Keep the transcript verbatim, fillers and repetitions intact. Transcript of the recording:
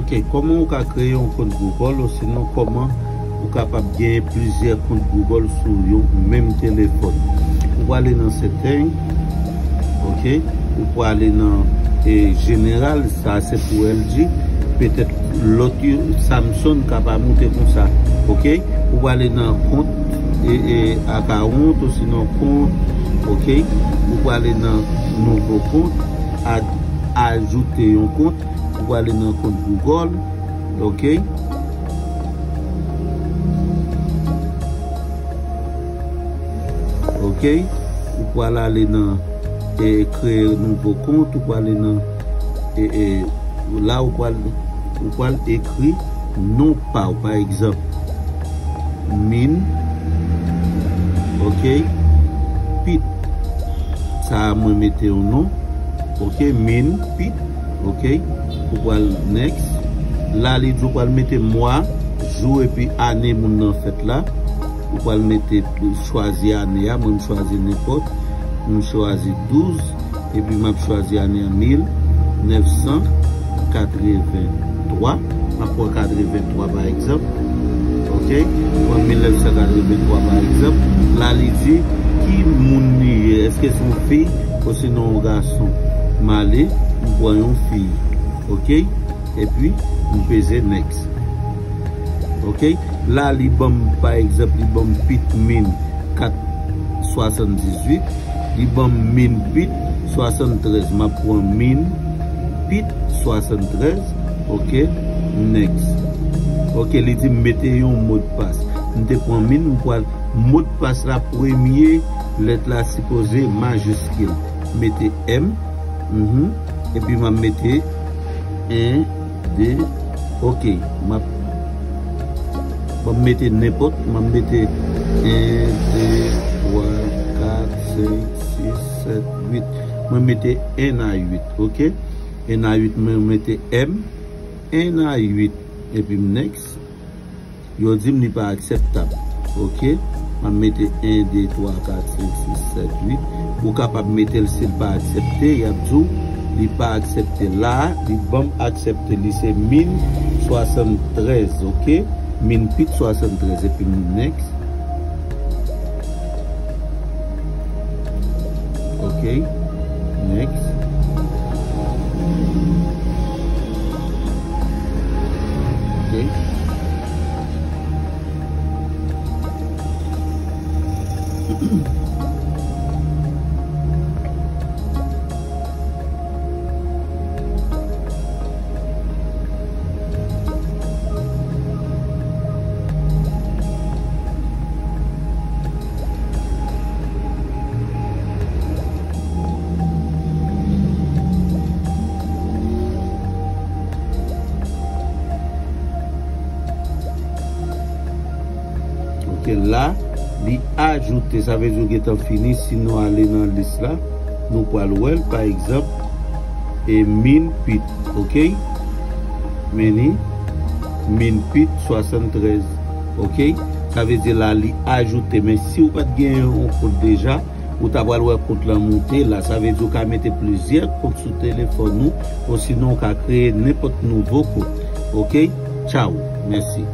Ok, kòman ou ka kreye yon kont Google, osinon kòman ou kapab genyen plizyè kont Google sou yon menm telefòn? Ou prale nan setting, ok, ou prale nan, e, jeneral, sa se pou L G, petèt lòt yo, Samsung ka pa moute konsa, ok. Ou prale nan kont, e, e, account, osinon kont, ok. Ou prale nan nouvo kont, a, ajoute yon kont, ou prale nan kont Google, ok. Ok, ou pral ale nan, e, kreye nouvo kont, ou pral ale nan, e, e, la ou pral, ou pral ekri non pa w, pa egzanp, Min, ok, Pit. Sa a mwen mete yon non, ok, Min Pit, ok, ou pral next. La, li di w pral mete mwa, jou epi ane moun nan fèt la. Ou pral mete, chwazi ane a, mwen m chwazi nenpòt, m chwazi douz, epi m ap chwazi ane an mil nèf san katrevenntwa. M ap pran katrevenntwa pa egzanp. Ok? M pran mil nèf san katrevenntwa pa egzanp. La, li di ki moun li ye. Èske se yon fi osinon yon gason? M ale, m pran yon fi. Ok? Epi, m peze next. Ok? La, li ban m, pa egzanp, li ban m Pit Min kat swasanndizuit. Li ban m Min Pit swasanntrèz. M ap pran Min Pit swasanntrèz. Ok? Next. Ok, li di m mete yon modpas. M te pran Min, m pral modpas la, premye lèt la sipoze majiskil. Mete M. Mhm. Epi m ap mete en, de, ok. M ap, m ap mete nenpòt, m ap mete en, de, twa, kat, senk, sis, sèt, uit. Mwen mete en a uit, ok? En a uit, mwen mete M, en a uit, epi m next. Yo di m li pa akseptab. Ok? M ap mete en, de, twa, kat, senk, sis, sèt, uit. Ou kapab mete l si l pa aksepte, y ap di w li pa aksepte. La, li ban m aksepte. Li se Min swasanntrèz, ok? Min Pit swasanntrèz, epi m next. Ok. Next. Ok. Ok, la, li ajoute, sa vle di w gentan fini. Si nou ale nan lis la, nou pral wè l, pa egzanp, e Min Pit, ok? Men li, Min Pit swasanntrèz, ok? Sa vle di la, li ajoute, men si w pa t gen yon kont deja, ou ta pral wè kont lan moute la. Sa vle di w ka mete plizyè kont sou telefòn ou, osinon w ka kreye nenpòt nouvo kont. Ok? Tchaw. Mèsi.